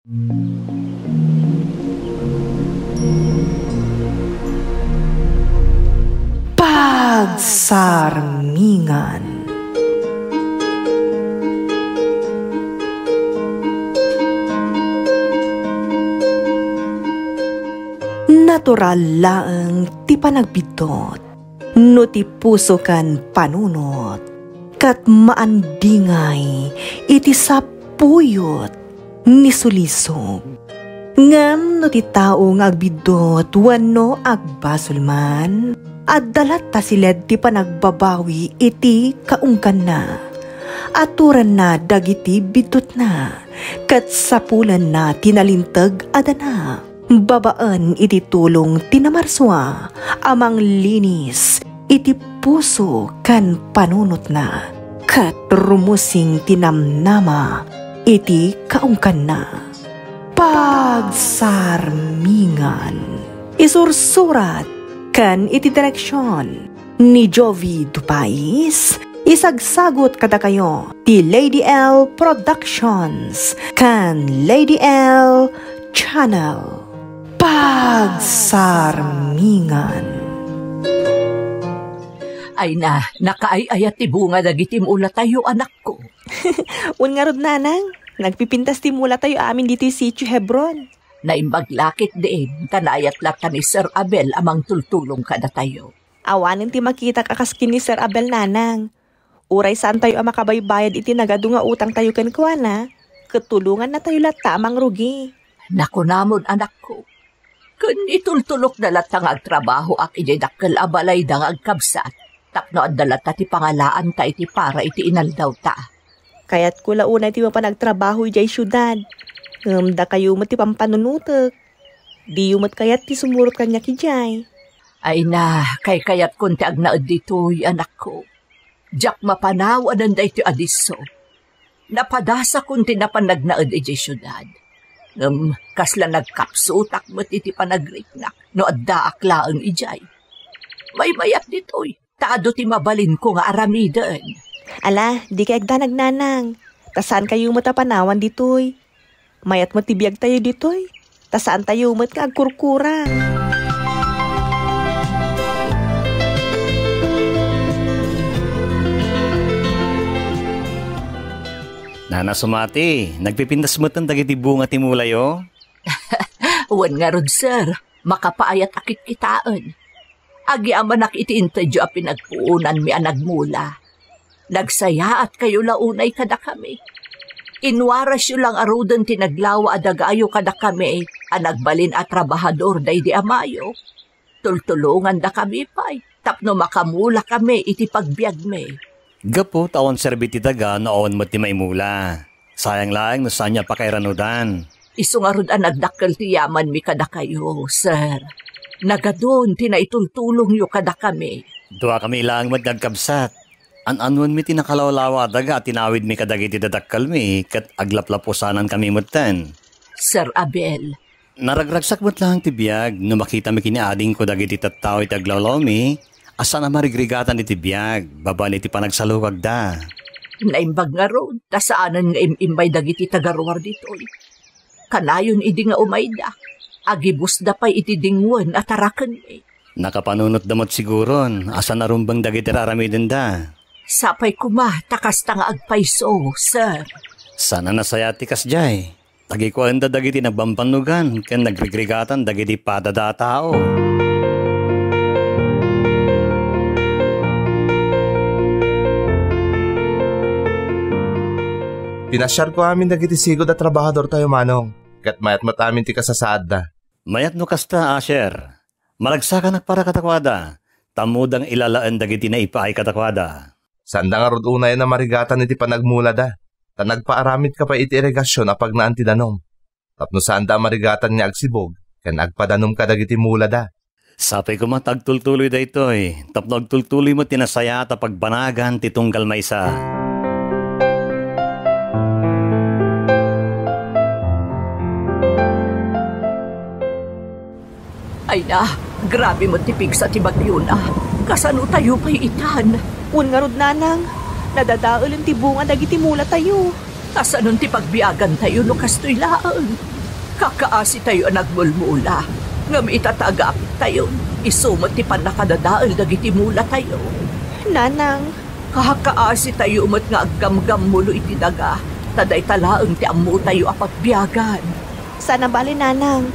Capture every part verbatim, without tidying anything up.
Pagsarmingan. Natural laeng ti panagbiddut no ti puso ken panunot, ket maandingay iti sapuyot ni sulisog. Ngem no ti tao nga agbiddut wenno agbasol man, adda latta siled ti panagbabawi iti kaungganna. Aturanna dagiti biddutna, ket sapulanna ti nalinteg a dana. Babaen iti tulong ti Namarsua a manglinis iti puso ken panunotna, ket rumusing ti namnama iti kaungganna. Pagsarmingan. Isursurat ken iti direksion ni Jovi Dupais, isagsagut kadakayo ti Lady L Productions ken Lady L Channel. Pagsarmingan. Ay na, nakaay-ayat ti bunga dagiti mulatayo, anakko. Wen ngarud, nanang, nagpipintas ti mulatayo amin ditoy Sitio Hebron. Naimbag la ketdin, kanayat latta ni Sir Abel a mangtultulong kadatayo. Awanen ti makitak a kas ken ni Sir Abel, nanang. Uray saantayo a makabaybayad iti nagadu nga utangtayo kenkuana, ket tulongannatayo latta a mangrugi. Nakunamon, anakko. Ken itultulokda latta nga agtrabahoak idiay dakkel a balayda nga agkabsat, tapno adda latta ti pangalaanta iti para iti inaldawta. Kayatko la unay ti mapan agtrabaho idiay siudad. Ngem dakayo met ti pampanunotek. Diyo met kayat ti sumurot kaniak idiay. Ay na, kaykayatkon ti agnaed ditoy, anakko. Diak mapanawanen daytoy a disso. Napadasakon ti napan nagnaed idiay siudad. Ngem kasla nagkapsutak met iti panagriknak no addaak laeng idiay. Maymayat ditoy, ta adu ti mabalinko nga aramiden. Ala, dikay agdanag, nanang. Ta saankayo met a panawan ditoy. Mayat met ti biagtayo ditoy, ta saantayo met nga agkurkura. Nana Sumati, nagpipintas metten dagiti bunga ti mulayo? Wen ngarud, sir, makapaayat a kitkitaen. Agyamanak iti intedyo a pinagpuonanmi a nagmula. Nagsayaatkayo la unay kadakami. Inwarasyo la ngaruden ti naglawa a dagayo kadakami a nagbalin a trabahador daydi amayo. Tultulongandakami pay tapno makamulakami iti pagbiagmi. Gapu ta awan serbi ti daga no awan met ti maimula. Sayang laeng no saanyo a pakairanudan. Isu ngarud a nagdakkel ti yamanmi kadakayo, sir. Nagadun ti naitultulongyo kadakami. Duakami laeng met nga agkabsat. An-anuenmi ti nakalawlawa a daga a tinawidmi kadagiti dadakkelmi ket aglaplapusanankami metten. Sir Abel. Naragragsak met laeng ti biag no makitami ken ni adingko dagiti tattao iti aglawlawmi a saan a marigrigatan iti biag babaen iti panagsalukagda. Naimbag ngarud ta saanen nga im-immay dagiti tagaruar ditoy. Kanayon idi nga umayda, agibusda pay iti dingwen a tarakenmi. Nakapanunotda met siguron a saan a rumbeng dagiti raramidenda. Sapay koma ta kasta nga agpayso, sir. Saan a nasayaat ti kasdiay. Tagikuenda dagiti nagbambannogan ken nagrigrigatan dagiti padada a tao. Pinasiarko amin dagiti sigud a trabahadortayo, Manong, ket mayat met amin ti kasasaadda. Mayat no kasta, Asher. Maragsakanak para kadakuada, ta ammodang ilalaen dagiti naipaay kadakuada. Saanda ngarud unay a marigatan iti panagmulada, ta nagpaaramidka pay iti irigasion a pagnaan ti danum, tapno saanda a marigatan nga agsibug ken agpadanum kadagiti mulada. Sapay koma ta agtultuloy daytoy, tapno agtultuloy met ti nasayaat a pagbanagan ti tunggal maysa. Ay na, grabe met ti pigsa ti bagyona. Kasano tayo pay itan? Wen ngarud, nanang, nadadaelen ti bunga dagiti mulatayo. Kasanon ti pagbiagantayo no kastoy laeng? Kakaasitayo a nagmulmula, ngem ita ta agapittayo, isu met ti pannakadadael dagiti mulatayo. Nanang. Kakaasitayo met nga aggamgammulo iti daga, ta dayta laeng ti ammotayo a pagbiagan. Saan a bale, Nanang.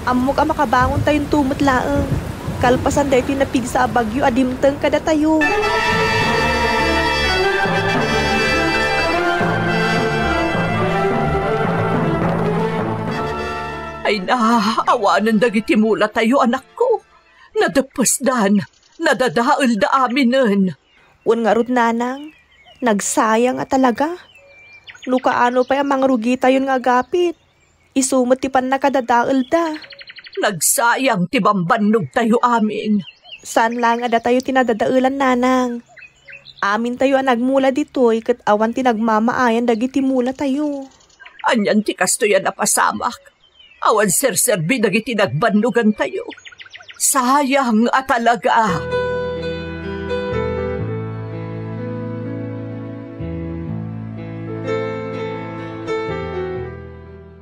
Ammok a makabangontayonto met laeng. Kalpasan daytoy napigsa a bagyo a dimteng kadatayo. Ay na, awanen dagiti mulatayo, anakko. Nadeppesdan, nadadaelda aminen. Wen ngarud, Nanang, nagsayang a talaga. No kaano pay a mangrugitayon nga agapit, isu met ti pannakadadaelda. Nagsayang ti bambannogtayo amin. Saan laeng a datayo ti nadadaelan, Nanang. Amintayo a nagmula ditoy ket awan ti nagmamaayan dagiti mulatayo. Anian ti kastoy a napasamak? Awan serserbi dagiti nagbannogantayo. Sayang a talaga.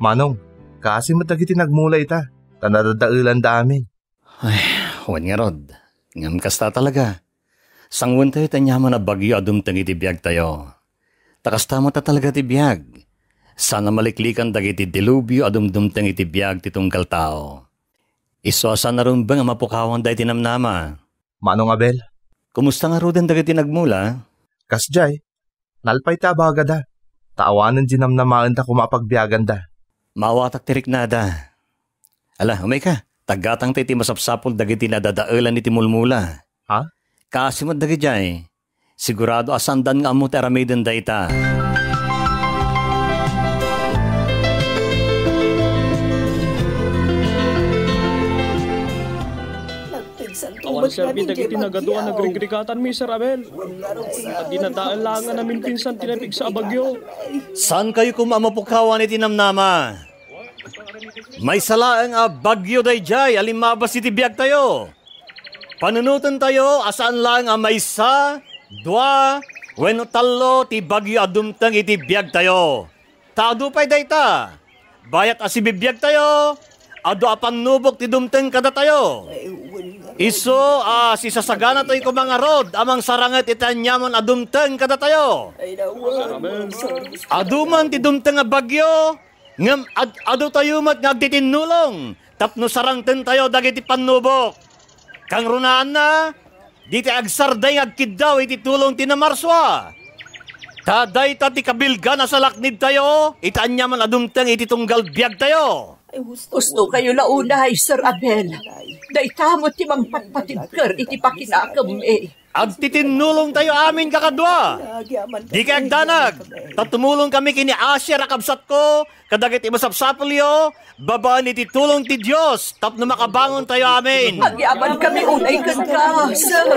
Manong, kaasi met dagiti nagmula ita, ta nadadaelanda amin. Ay, wen ngarud. Ngem kasta talaga. Sangwentayo ti aniaman a bagyo a dumteng iti biagtayo. Ta kasta met a talaga ti biag. Saan a maliklikan dagiti dilubyo a dumdumteng iti biag ti tunggal tao. Isu a saan a rumbeng a mapukawan dayta ti namnama. Manong Abel. Kumusta ngaruden dagiti nagmula? Kasdiay, nalpay ti abagada, ta awanen di namnamaenda koma a pagbiaganda. Maawatak ti riknada. Ala, umayka, ta aggatangta iti masapsapul dagiti nadadaelan iti mulmula. Ha? Kaasi met dagidiay, sigurado a saandan nga ammo ti aramiden dayta. Awan serbi dagiti nagaduan nagrigrigatanmi, Sir Abel. Adda nadael laeng a naminpinsan ti napigsa a bagyo. Saankayo koma a mapukawan iti namnama. Maysa laeng a bagyo daydiay a limmabas iti biagtayo. Panunotentayo a saan laeng a maysa, dua, wenno tallo ti bagyo a dumteng iti biagtayo. Ta adu pay dayta, bayat a sibibiagtayo, adu a pannubok ti dumteng kadatayo. Isu a sisasaganatayo koma ngarud a mangsaranget iti aniaman a dumteng kadatayo. Adu man ti dumteng a bagyo, ngem ad-adutayo met nga agtitinnulong tapno sarangtentayo dagiti pannubok. Kangrunaanna, dita agsardeng nga agkiddaw iti tulong ti namarsua. Ta dayta ti kabilgan a salaknibtayo iti aniaman a dumteng iti tunggal biagtayo. Ustokayo la unay, Sir Abel. Dayta met ti mangpatpatibker iti pakinakemmi. Agtitinnulongtayo amin, kakadua. Dikay agdanag, ta tumulongkami ken ni Asher a kabsatko kadagiti masapsapulyo babaen iti tulong ti Dios tapno makabangontayo amin. Agyamankami unay kenka, sir.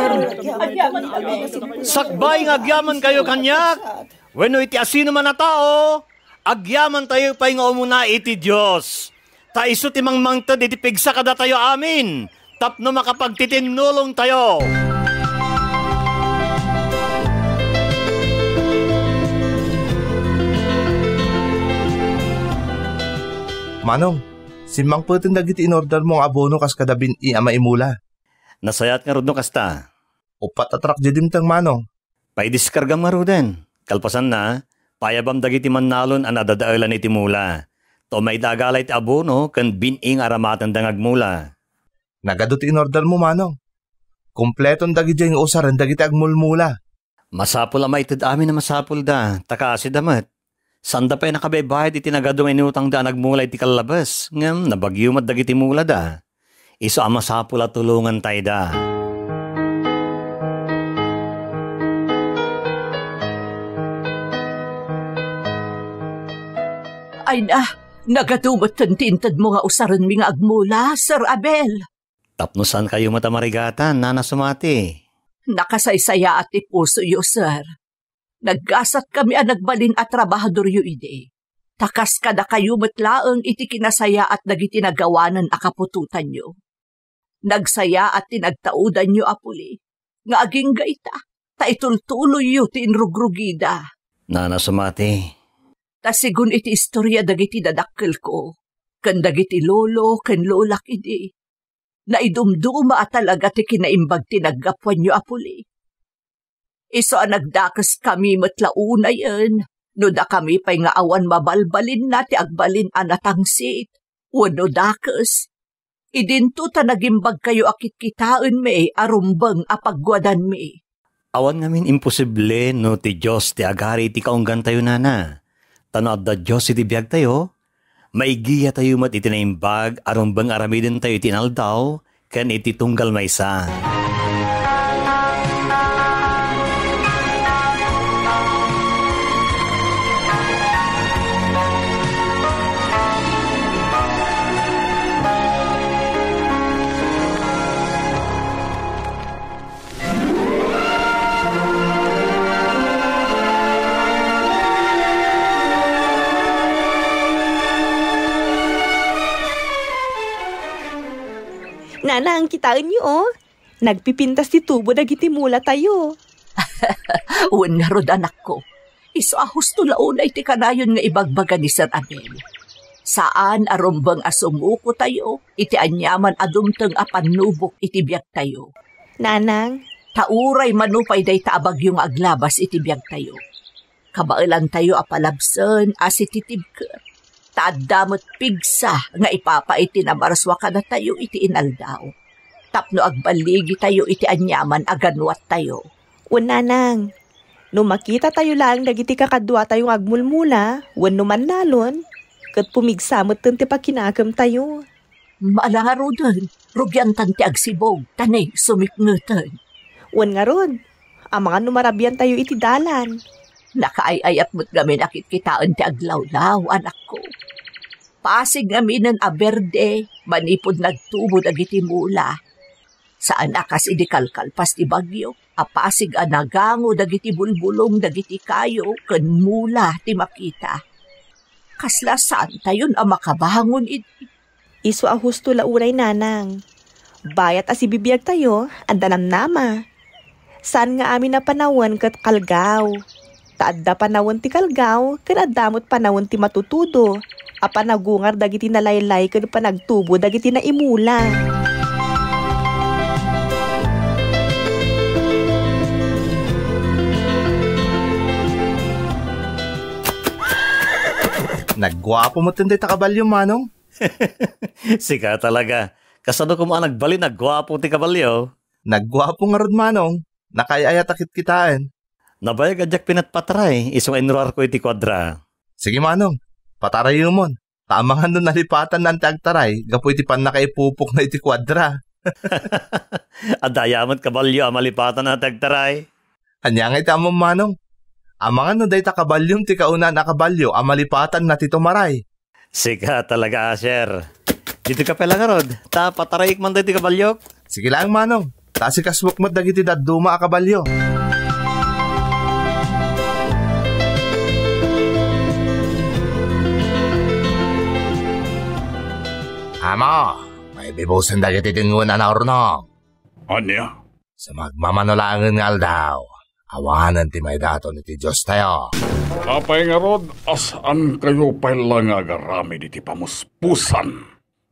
Agyamankami. Sakbay nga agyamankayo kaniak, wenno iti asinoman a tao, agyamantayo pay nga umuna iti Dios. Ta isu ti mangmangted iti pigsa kadatayo amin tapno makapagtitinnulongtayo. Manong, simmangpeten dagiti inordermo nga abono kas kada bin-i a maimula. Nasayaat ngarud no kasta. Uppat a truck diay dimteng, Manong. Paidiskargam ngaruden. Kalpasanna, payabam dagiti mannalon a nadadaelan iti mula. Ta umayda agala iti abono ken bin-i nga aramatenda nga agmula. Nagadu ti inordermo, Manong. Kompleton dagidiay nga usaren dagiti agmulmula. Masapul a maited amin a masapulda, ta kaasida met. Saanda pay nakabaybayad iti nagadu nga inutangda a nagmula iti kallabes, ngem nabagyo met dagiti mulada. Isu a masapul a tulongantayda. Ay na, nagadu metten ti intedmo nga usarenmi nga agmula, Sir Abel. Tapno saankayo met a marigatan, Nana Sumati. Nakasaysayaat ti pusoyo, sir. Naggasatkami a nagbalin a trabahadoryo idi. Ta kas kadakayo met laeng iti kinasayaat dagiti nagawanan a kaputotanyo. Nagsayaat ti nagtaudanyo a puli, nga agingga ita, ta itultuloyyo ti inrugrugida. Nana Sumati. Ta sigun iti istoria dagiti dadakkelko, ken dagiti lolo ken lolak idi. Naidumduma a talaga ti kinaimbag ti naggapuanyo a puli. Isu a nagdakeskami met la unayen no dakami pay nga awan mabalbalinna ti agbalin a natangsit wenno dakes. Idinto ta nagimbagkayo a kitkitaenmi a rumbeng a pagguadanmi. Awan ngamin imposible no ti Dios ti agari iti kaunggantayo, nana. Ta no adda Dios iti biagtayo, maigiyatayo met iti naimbag a rumbeng aramidentayo iti inaldaw ken iti tunggal maysa. Nanang, kitaenyo, oh. Nagpipintas ti tubo dagiti mulatayo. Wen ngarud, anakko, isu a husto la unay ti kanayon nga ibagbaga ni Sir Abel. Saan a rumbeng a sumukotayo iti aniaman a dumteng a pannubok iti biagtayo. Nanang. Ta uray mano pay dayta a bagyo nga aglabas iti biagtayo, kabaelantayo a palabsen a sititibker. Ta adda met pigsa nga ipapait ti namarsua kadatayo iti inaldaw, tapno agballigitayo iti aniaman a ganuattayo. Wen, nanang, no makitatayo laeng dagiti kakaduatayo nga agmulmula wenno mannalon, ket pumigsa metten ti pakinakemtayo. Ala ngaruden, rugiantan ti agsibug, ta ne, sumipngeten. Wen ngarud, amangan no marabiantayo iti dalan. Nakaay-ayat met ngamin a kitkitaen ti aglawlaw, anakko. Pasig ngaminen a berde manipud nagtubo dagiti mula. Saan a kas idi kalkalpas ti bagyo, a pasig a nagango dagiti bulbulong dagiti kayo ken mula ti makita. Kasla saantayon a makabangon idi. Isu a husto la unay, nanang. Bayat a sibibiagtayo, adda namnama. Saan nga amin a panawen ket kalgaw. Ta adda panawen ti kalgaw, ken adda met panawen ti matutudo a panagungar dagiti nalaylay ken panagtubo dagiti naimula. Nagguapo met dayta kabalyo, Manong. Sika talaga. Kasano koma a nagbalin a guapo ti kabalyo? Nagguapo ngarud, Manong. Nakaay-ayat a kitkitaen. Nabayag a diak pinatpataray, isu nga inruarko iti kuadra. Sige, Manong. Patarayemon. Ta amangan no nalipatanna ti agtaray gapu iti pannakaipupokna iti kuadra. Adda aya met kabalyo a malipatanna ti agtaray? Ania nga iti ammom, Manong? Amangan no dayta kabalyom ti kaunaan a kabalyo a malipatanna ti tumaray. Sika talaga, Asher. Ditoy ka pay la ngarud, ta patarayek man daytoy kabalyok. Sige laeng, Manong. Ta asikasuek met dagiti dadduma a kabalyo. Amo, maibibusen dagiti dingwen a naurnong. Ania? Sa magmamano laengen nga aldaw, awanen ti maidaton iti Diostayo. Apay ngarud a saankayo pay la nga agaramid iti pamuspusan,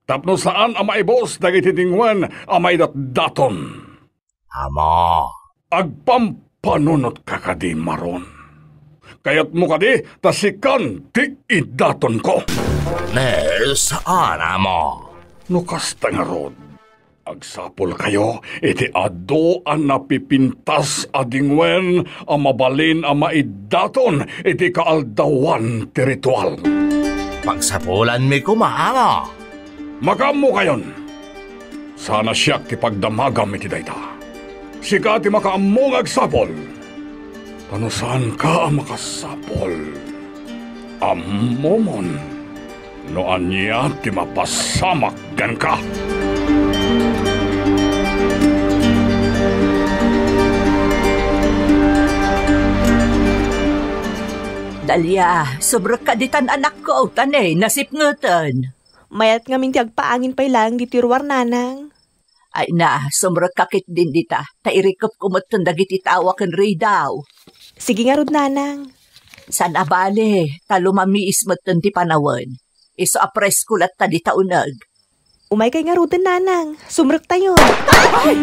tapno saan a maibus dagiti dingwen a maidatdaton? Amo. Agpampanunotka kadi, Maron? Kayatmo kadi ta sikan ti idatonko? Ne, saan, Amo. No kasta ngarud, agsapulkayo iti adu a napipintas a dingwen a mabalin a maidaton iti kaaldawan ti ritual. Pagsapulanmi koma, Amo. Makaammokayon. Saan a siak ti pagdamagam iti dayta. Sika ti makaammo nga agsapul. Ta no saanka a makasapul, ammomon no ania ti mapasamak kenka. Dalia, sumrekka ditan, anakko, ta ne, nasipngeten. Mayat ngamin ti agpaangin pay laeng ditoy ruar, Nanang. Ay na, sumrekka ketdin dita, ta irikepko metten dagiti tawa ken ridaw. Sige ngarud, Nanang. Saan a bale, ta lumamiis metten ti panawen. Isu a presko latta dita uneg. Umaykay ngaruden, Nanang. Sumrektayon. Ay!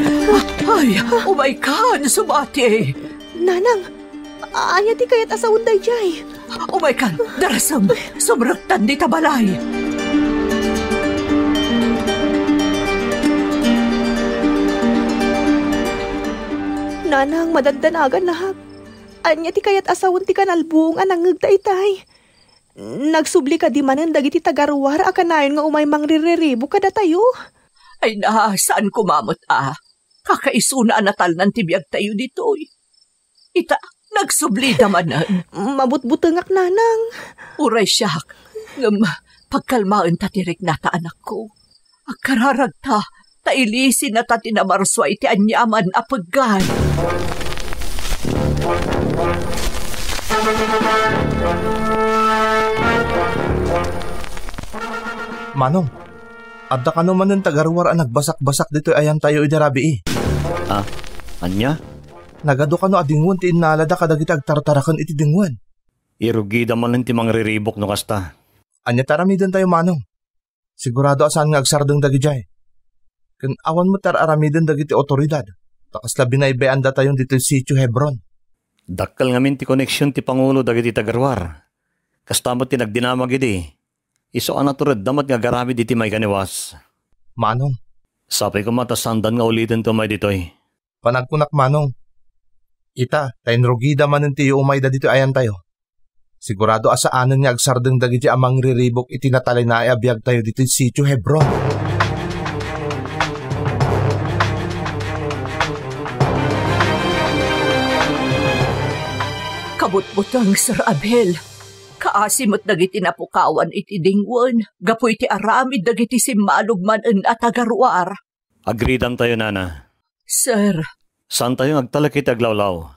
Ay! Umaykan, sumati! Nanang, ania ti kayat a sawen daydiay? Umaykan, darasem, sumrektan dita balay. Nanang, madandanaganak. Ania ti kayat a sawen ti kanalbuong a nangngegta itay? Nagsubli kadi manen dagiti taga-Roar a kanayon nga umay mangririribo kadatayo? Ay na, saan koma met a. Kakaisuna a natalnan ti biagtayo ditoy. Ita, nagsublida manen. Mabutbutengak, Nanang. Uray siak, ngem pagkalmaenta ti riknata, anakko. Agkararagta, ta ilisinata ti namarsua iti aniaman a peggan. Manong, adda kano manen taga-Roar a nagbasakbasak ditoy ayantayo idi rabii? Ah, ania? Nagadu kano a dingwen ti innalada kadagiti agtartaraken iti dingwen. Irugida manen ti mangriribok no kasta. Ania ti aramidentayo, Manong? Sigurado a saan nga agsardeng dagidiay. Ken awan met ti ar-aramiden dagiti awtoridad, ta kasla binaybay-andatayon ditoy Sitio Hebron. Dakkel ngamin ti koneksion ti pangulo dagiti taga-Roar. Kasta met ti nagdinamag idi. Isu a naturedda met nga agaramid iti maikaniwas. Manong. Sapay koma ta saandan nga uliten ti umay ditoy. Panagkunak, Manong. Ita, ta inrugida manen ti umayda ditoy ayantayo. Sigurado a saanen nga agsardeng dagiti a mangriribok iti natalinaed a biagtayo ditoy Sitio Hebron. Kabutbuteng, Sir Abel. Kaasi met dagiti napukawan iti dingwen gapu iti aramid dagiti simmalog manen a taga-Roar. Agridantayo, Nana. Sir. Saantayo nga agtalek iti aglawlaw.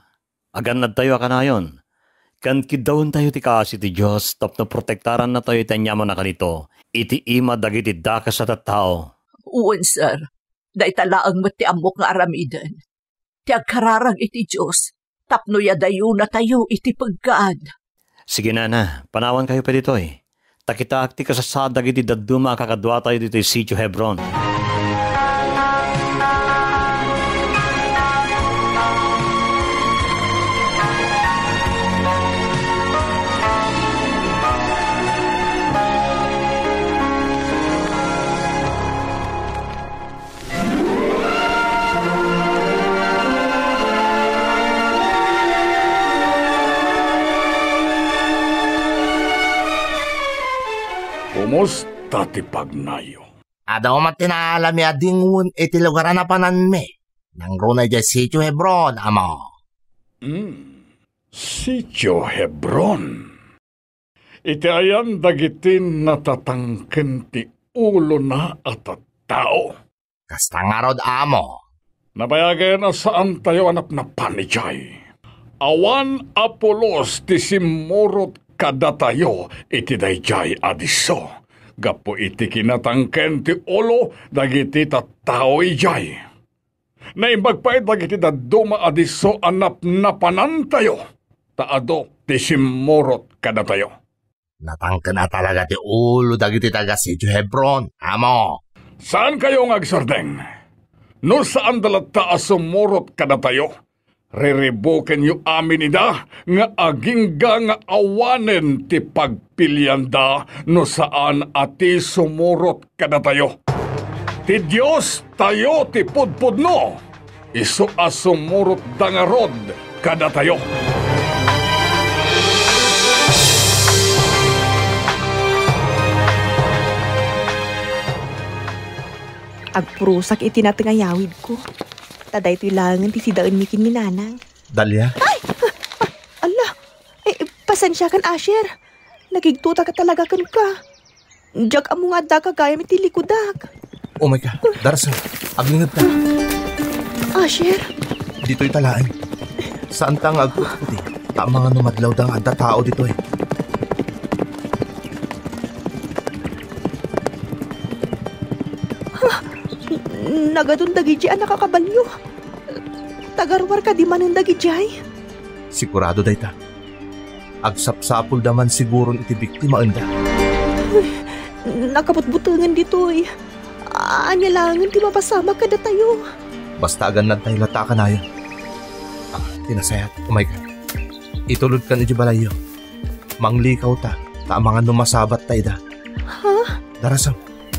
Agannadtayo a kanayon. Ken kiddawentayo ti kaasi ti Dios tapno protektarannatayo iti aniaman a kanito iti ima dagiti dakes a tattao. Wen, sir. Dayta laeng met ti ammok nga aramiden. Ti agkararag iti Dios tapno yadayonatayo iti peggan. Sige, Nana, panawankayo pay ditoy. Ta kitaak ti kasasaad dagiti dadduma a kakaduatayo ditoy Sitio Hebron. Kumusta ti pagnayo? Adu met ti naalami a dingwen iti lugar a napananmi. Nangruna idiay Sitio Hebron, Amo. Hmm. Sitio Hebron. Iti ayan dagiti natatangken ti ulona a tattao. Kasta ngarud, Amo. Nabayagen a saantayo a napnapan idiay. Awan a pulos ti simmurot kadatayo iti daydiay a disso, gapu iti kinatangken ti ulo dagiti tattao idiay. Naimbag pay dagiti dadduma a disso a napnapanantayo, ta adu ti simmurot kadatayo. Natangken a talaga ti ulo dagiti taga-Sitio Hebron, Amo. Saankayo nga agsardeng. No saanda latta a sumurot kadatayo, riribukenyo amin ida nga agingga nga awanen ti pagpilianda no saan a ti sumurot kadatayo. Ti Diostayo ti pudpudno, isu a sumurotda ngarud kadatayo. Agpurosak iti natengayawidko. Ta daytoy laengen ti sidaenmi ken ni Nanang. Dalia? Ay! Ah, ah, ala! Eh, pasensiakan, Asher. Nakigtotak talaga kenka. Diak ammo nga addaka gayam iti likudak. Umayka, darasem. Aglingedka. Asher? Ditoy ta laeng. Saanta nga agkutkuti, ta amangan no madlawda nga adda tao ditoy. Nagadun dagiti a nakakabalio. Taga-Roar kadi manen dagidiay? Sigurado dayta. Agsapsapulda man siguron iti biktimaenda. Uy, Nakabutbutengen ditoy. Ania laengen ti mapasamak kadatayo? Basta agannadtayo latta a kanayon. Ah, ti nasayaat, umayka. Itulodkan iti balayyo. Manglikawta, ta amangan no masabatta ida. Ha? Darasem,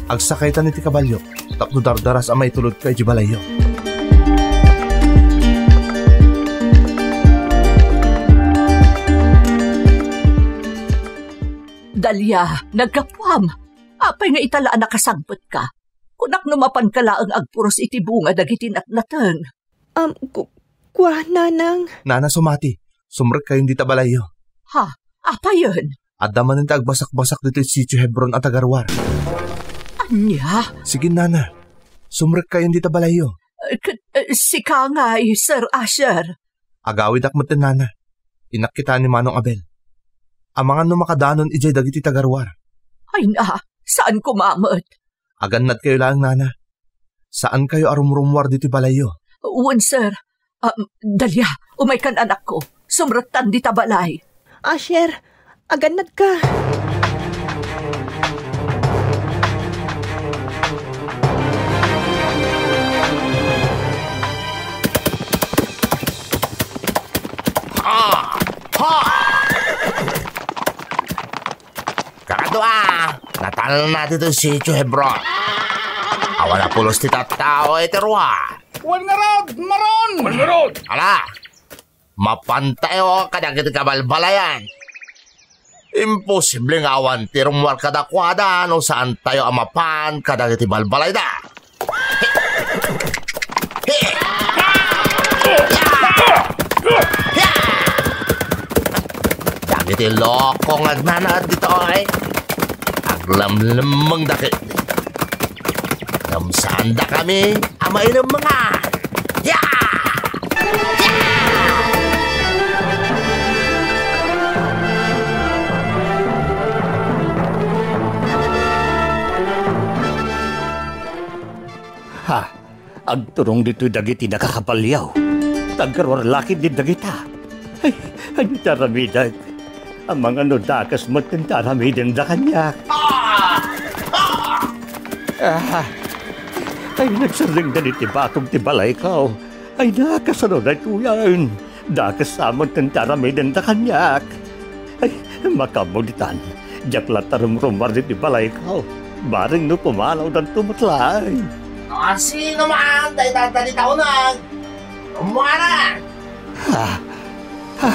agsakaytan iti kabalio, tapno dardaras a maitulodka iti balayyo. Dalia, naggapuam. Apay nga ita la a nakasangpetka? Kunak no mapanka laeng agpuros iti bunga dagiti natnateng. Am, ku-, kua, nanang. Nana, sumati. Sumrekkayon dita balayyo. Ha? Apayen? Adda manen ti agbasakbasak ditoy Sitio Hebron a taga-Roar. Ania? Sige, nana. Sumrekkayon dita balayyo. Eh, ket, eh, sika ngay, Sir Asher. Agawidak met, nana. Innak kita ni Manong Abel. Amangan no makadanon idiay dagiti taga-Roar. Ay na, saan koma met? Agannadkayo laeng, nana. Saankayo a rumrumuar ditoy balayyo. Wen, sir. Ah, Dalia, umaykan, anakko. Sumrektan dita balay. Asher, agannadka. Ha! Ha! Karadua, natalna ditoy Sitio Hebron. Awan a pulos ti tattao iti Roar. Wen ngarud, Maron! Wen ngarud! Ala, mapantayo kadagiti kabalbalayan. Imposible nga awan ti rummuar kadakuada no saantayo a mapan kadagiti balbalayda. Dagiti loko nga agnanaed ditoy, aglemlemmengda ketdi. Ngem saandakami a mailemmengan. Ya! Ha! Agturong ditoy dagiti nakakapaliaw. Taggaruar la ketdi dagita. Ay, ania ti aramidek? Amangan no dakes met ti aramidenda kaniak. Ah! Ay, nagsardengdan iti batog ti balayko. Ay, nakasano daytoyen? Dakes sa met ti aramidenda kaniak. Ay, makaammo ditan. Diak latta rumrumuar ditoy balayko. Bareng no pumanawdanto met laeng. No asinoman dayta dita uneg, rummuaren. Ha? Ha?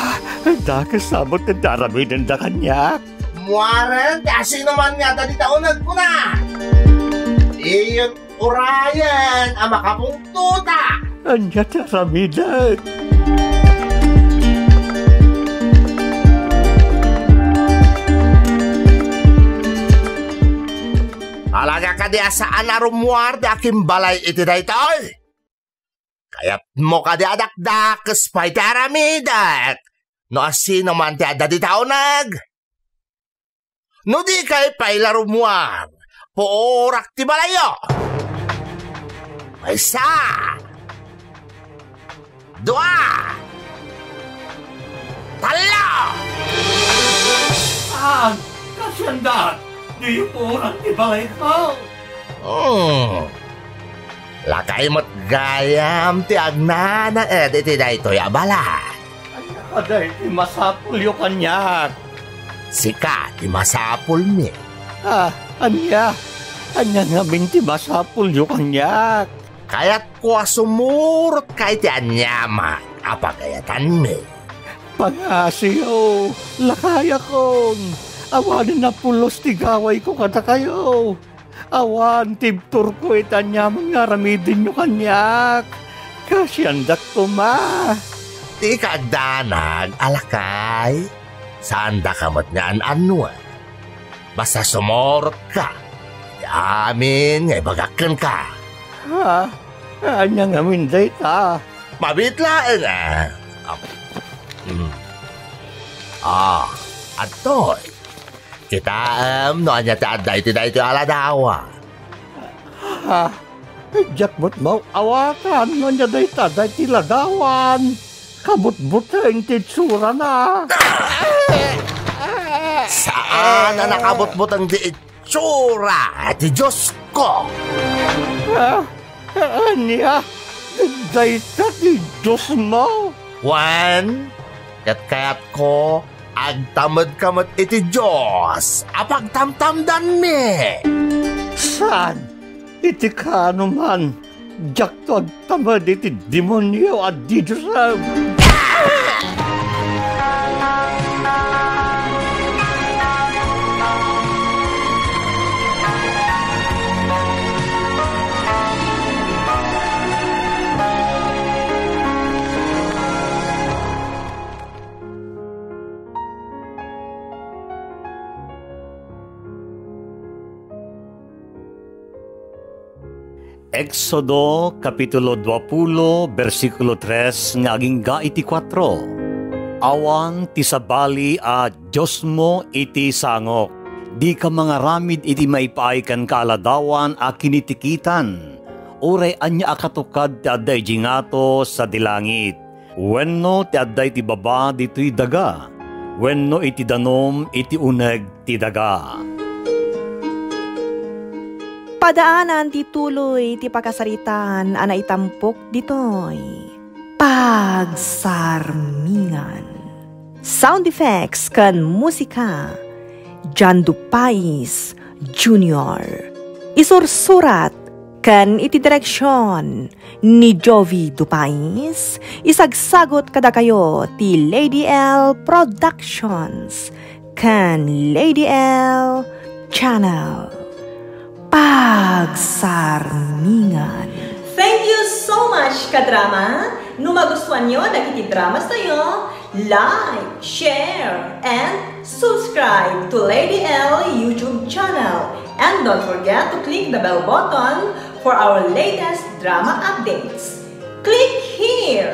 Dakes sa met ti aramidenda kaniak. Rummuaren ti asinoman nga dita uneg, kuna. Diyo urayen a makapungtota. Ania ti aramidek? Talaga kadi a saan a rummuar ti akimbalay iti daytoy? Kayatmo kadi a dakdakes pay ti aramidek no asinoman ti adda dita uneg? No dikay pay la rummuar, puorak ti balayyo. Maysa, dua, tallo. Saan? Kasiandak, diyo puorak ti balayko. Hmm. Lakay met gayam ti agnanaed iti daytoy a balay. Ania kadi ti masapulyo kaniak? Sika ti masapulmi. Ah, ania? Ania ngamin ti masapulyo kaniak? Kayatko a sumurotka iti aniaman a pagayatanmi. Pangngasiyo, lakayakon, awanen a pulos ti gawayko kadakayo. Awan ti ibturko iti aniaman nga aramidenyo kaniak. Kasiandak koma. Dika agdanag a lakay. Saandaka met nga an-annuan. Basta sumurotka iti amin nga ibagak kenka. Ha? Ania ngamin dayta? Mabiit laeng, a. Mm. A, adtoy. Kitaem no ania ti adda iti daytoy a ladawan. Ha? Diak met maawakan no ania dayta, daytoy ladawan. Kabutbuteng ti itsurana. Saan a nakabutbuteng ti itsura ti Diosko. Ah, ania? Dayta ti Diosmo? Wen, ket kayatko, agtamedka met iti Dios a pagtamtamdanmi. Saan? Iti kaano man, diakto agtamed iti demonio a didiosem. Exodo, kapitulo duapulo, bersikulo tres nga agingga iti kuatro. Awan ti sabali a diosmo iti sangok. Dika mangaramid iti maipaay kenka a ladawan a kinitikitan, uray ania a katukad ti adda idiay ngato sadi langit. Wenno ti adda iti baba ditoy daga, wenno iti danum iti uneg ti daga. Padaanan ti tuloy ti pakasaritaan a naitampok ditoy. Pagsarmingan. Sound effects ken musika, John Dupais Junior. Isursurat ken iti direksion ni Jovi Dupais, isagsagut kadakayo ti Lady L Productions ken Lady L Channel. Pagsarmingan. Thank you so much, kadrama! No magustuanyo dagiti dramas tayo, like, share, and subscribe to Lady L YouTube channel. And don't forget to click the bell button for our latest drama updates. Click here